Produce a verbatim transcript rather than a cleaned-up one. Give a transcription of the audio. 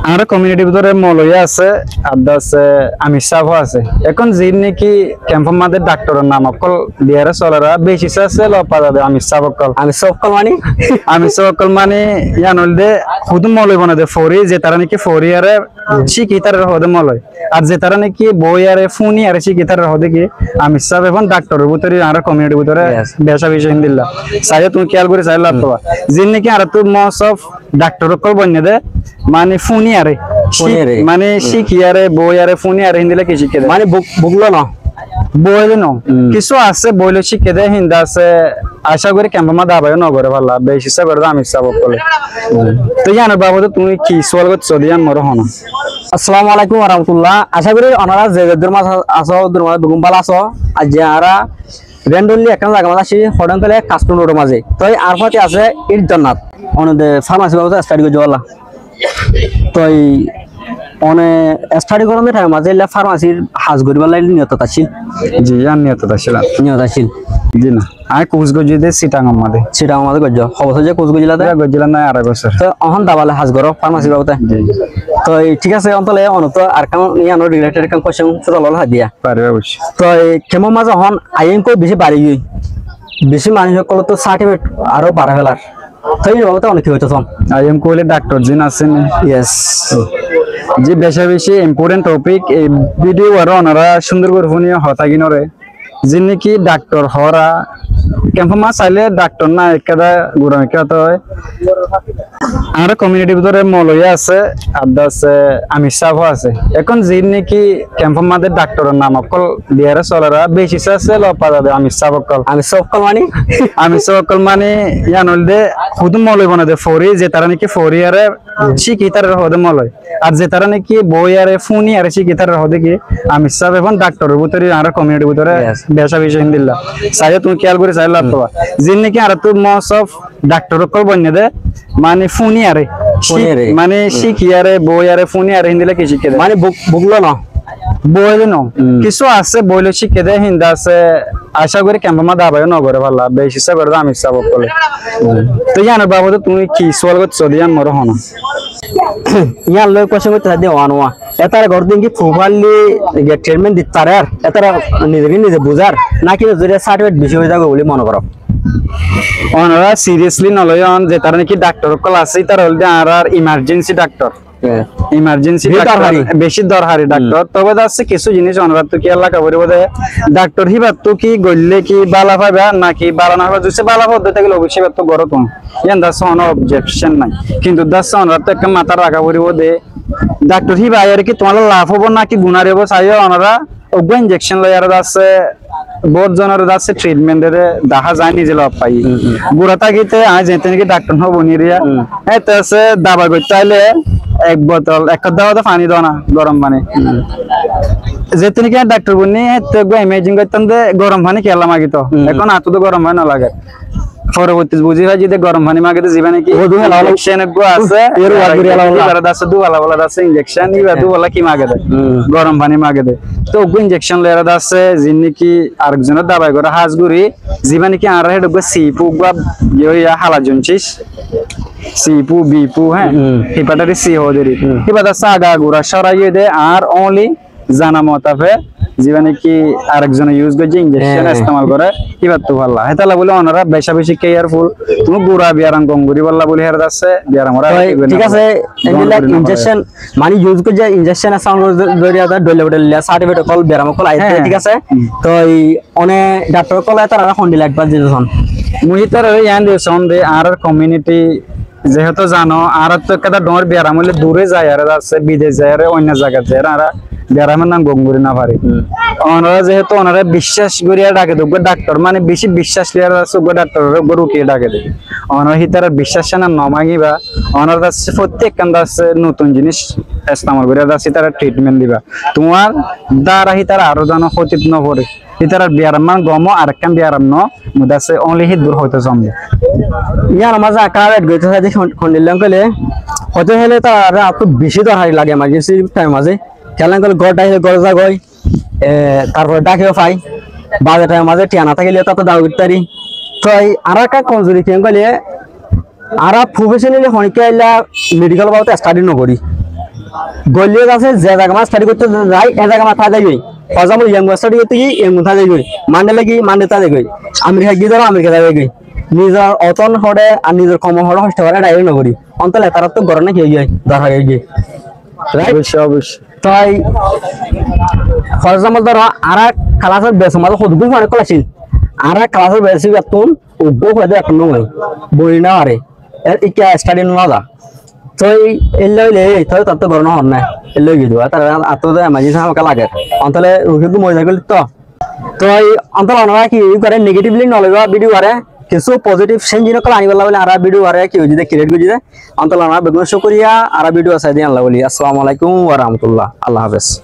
Añára komiunitir bútore moulovi asé, ar de asé amir sáb ó asé. Ehón ziín niki kemfor mazé dhaktoror nam ókkol diyaré soler, beci asé lofazade amir sáb ókkol. Amir sáb ókkol mani? Amir sáb ókkol mani yián óilde hudú moulovi bone de fori, zetará niki foriyaré cíki ítararé hoó de moulovi. Ar zetará niki boiyaré fúniyaré cíki ítararé hoó de ki amir sáb. Ehón dhaktoror bútore añára komiunitir bútore beca beci híndilla. Saiyó tuñí kiyal gorí saiyó lofazade. Ziín niki añárattú most of dhaktor ókkol boinné de, mani fúniyaré. Fúniyaré. Mani cíkiyaré, boiyaré, fúniyaré híndilla ki cíkké de. Mani buk, buk loi no. Boi loi no. Kissú asé boi loi cíkké de, hín de asé acá gorí kemfor mazé dabaiyó no goré falla, beci asé goré de amir sáb ókkole. Te yiánor babote tuñí ki sual goittó de yián more hoó na. Assalamu alaikum warahmatullah. Acá gorí onora ze zeddur mazé asó, zeddur mazé beggún bála asó. Aijja añára randomly ekkán zagar mazé aiccí, hoçé hoilé Kaskun roador mazé. Toi añár fúañti asé Eid Jannat. One de farmasi babote stadi goijjó bála. Toi one stadi gorónde thaimor mazé eilla farmasir ham goríbolla niyot accíl. Ji, yián niyot accíl. Niyot accíl. Ji na. Añí kurs goijjí de Sitangor mazé. Sitangor mazé goijjó. Ho bosór ze kurs goijjíla de? Yián goijjílam na, arai bosór. Toi ehón dabaile ham goró farmasi babote. Ji. Toi thík asé, ehón tóile onottu arekkán yiánor related ekkán question sual gorí diya. Fariba beci. Toi kemfor mazé ehón aiyémko beci bari giyói. Beci manúic ókkolottu sartifikeṭ aró barai félar. Toi ei babute one ki hoitó san? Aiyémko óile dhaktor ziín asé né? Yes. Ji, beca beci important topic. Ei video aró onora cúndor gorí fúniyo hotá gínoré. Ziín niki dhaktor hoóra, kemfor mazé sailé dhaktor na, ekká de gura mikká hotá hoó. Añára komiunitir bútore moulovi asé, ar de asé amir sáb ó asé. Ehón ziín niki kemfor mazé dhaktoror nam ókkol diyaré soler, beci asé lofazade amir sáb ókkol. Amir sáb ókkol mani? Amir sáb ókkol mani yián óilde hudú moulovi bone de fori, zetará niki foriyaré cíki ítararé hoó de moulovi. Ar zetará niki boiyaré fúniyaré cíki ítararé hoó de ki amir sáb. Ehón dhaktoror bútore añára komiunitir bútore beca beci híndilla. Saiyó tuñí kiyal gorí saiyó lofazade. Ziín niki añárattú most of dhaktor ókkol boinné de, mani fúniyaré. Fúniyaré. Mani cíkiyaré, boiyaré, fúniyaré híndilla ki cíkké de. Mani buk, buk loi no. Boi loi no. Kissú asé boi loi cíkké de, hín de asé acá gorí kemfor mazé dabaiyó no goré falla, beci asé goré de amir sáb ókkole. Te yiánor babote tuñí ki sual goittó de yián more hoó na. Yián loi question goittó saidde one one. Ítara goródde ki properly treatment dit farer, ítara nizege nize buzar, naki nizor sartifikeṭ beci ói zagói buli mone goró? Onora seriously no loiyon, zetará niki dhaktor ókkol asé, ítara óilde añárar emergency dhaktor. Emergency dhaktor, beci dorhari dhaktor. Tobe de asé kissú jinis onorattú kiyal raká foribó de, dhaktor híbattú ki goille ki bála faiba naki bála no faiba, zodi bála faiba de tákile oboicce híbattú goró tuñí. Yián de asé hono objection nai. Kintu de asé onorattú ekkán matát raká foribó de, dhaktor híba aiyóre ki tuáñlla laf óibo naki guná óibo, saiyó onora uggúa injection loiyaré de asé, bout zonore de asé treatment dede, dahá zai nize lofai. Gura tákite añí zeéñtte niki dhaktor no boni riya, hétte asé dabai goittó aile ek botol, ek hodda hodda faní dona, gorom faní. Zeéñtte niki añí dhaktor boni, hétte uggúa imagine goittám de gorom faní kiyólla magito. Ehón añáttu to gorom faní no lage. Foroborti buzí faijjí de gorom faní mage de, zibá niki injection uggúa asé, ibáre de asé dúfala bóla de asé injection, ibá dúfala ki mage de, gorom faní mage de. Te uggúa injection loiyaré de asé, ziín niki arekzone dabai goré hás gorí, zibá niki añárar héçe uggúa sipu uggúa iye óiya hala joncis, sipu, bipu, hé, hepatitis C hoó de ri. Híba de asé agagura córai giyé de, añár only zana motafe, zibá niki arekzone use goijjé, injection estemal goré, híbattú falla. Hétolla bóli onora beca beci careful. Tuñí gura biyaram gom goríbolla bóli hér asé, biyaram ora. Thík asé, endilla injection, mani use goijjé, injection estemal goijjé, dóilla dóilla sartifikeṭ ókkol, biyaram ókkol aiyé, thík asé. Toi one dhaktor ókkole tarare hondilla advice dito san? Mui tarare yián dito san de, añárar community Zehetu zano, añárattú ekkán dhoóñr biyaram óile dure zaiyaré de asé, bidec zaiyaré, oinno zagat zaiyaré añára biyaramor nam gom gorí no fari. Onora zehetu onora biccác gorí dhake de, uggúa dhaktor mane beci biccác loiyaré de asé, uggúa dhaktororé uggúa rukiye dhake de. Onora hítarar biccác no báñgiba, onora de asé fottí ekkán de asé notun jinis estemal gorí de asé hítara treatment diba. Tuáñr dara hítara aró zano hótit no fore. Ítarar biyaram man gom, arekkán biyaram no, mui de asé only híddur hoitó saám de. Yíanor mazé arekkán add goitó saái de hon-, hondilla hoilé, hoitó hoilé tarare arettú beci dorhari lage emergency time mazé. Kiyólla hoilé gór dhákile gór zagói, e, tarfore dhákiyo fai, baze time mazé thiañ no tákile tattú dawa goittó fari. Toi añárar arekkán komzuri ki hoilé, añára professionally honikka ailla medical babote study no gorí. Goillé asé, ze zaga mat study goitté zai, e zaga mat táigoi. For example, Yangon study goitté giyé, Yangon táigoi. Mandé loi giyé, Mandé táigoi. Amerika giyé dóro, Amerika táigoi. Nizor otón hoçé ar nizor koum hoçé hosto goré, direct no gorí. Ontólla taráttu goró na ki óigiyoi, dorhar óigiyoi. Right? Oboicce, oboicce. Toi, for example, dóro, añára class or base or mazé hoddúr fuain ókkol accíl. Añára class or base or mazé uggwá fuain ókkol no ói, boi no faré. E, ikká study no za. Toi, eilla óile, toi taráttu goró no hoó na. Eilla óigiyoi, tará attú to emergency hámaká lage. Ontólla ruki gúm ói zagói to. Toi, ontólla onora ki, yu goré negatively no loiba video re. Kessú positive change ókkol aníbolla buli añára video re ki óiye de create goijjí de. Ontólla onora beggún cúkuriya, añára video sai de yíanolla buli. Assalamu alaikum wa rahmatullah. Allah hafez.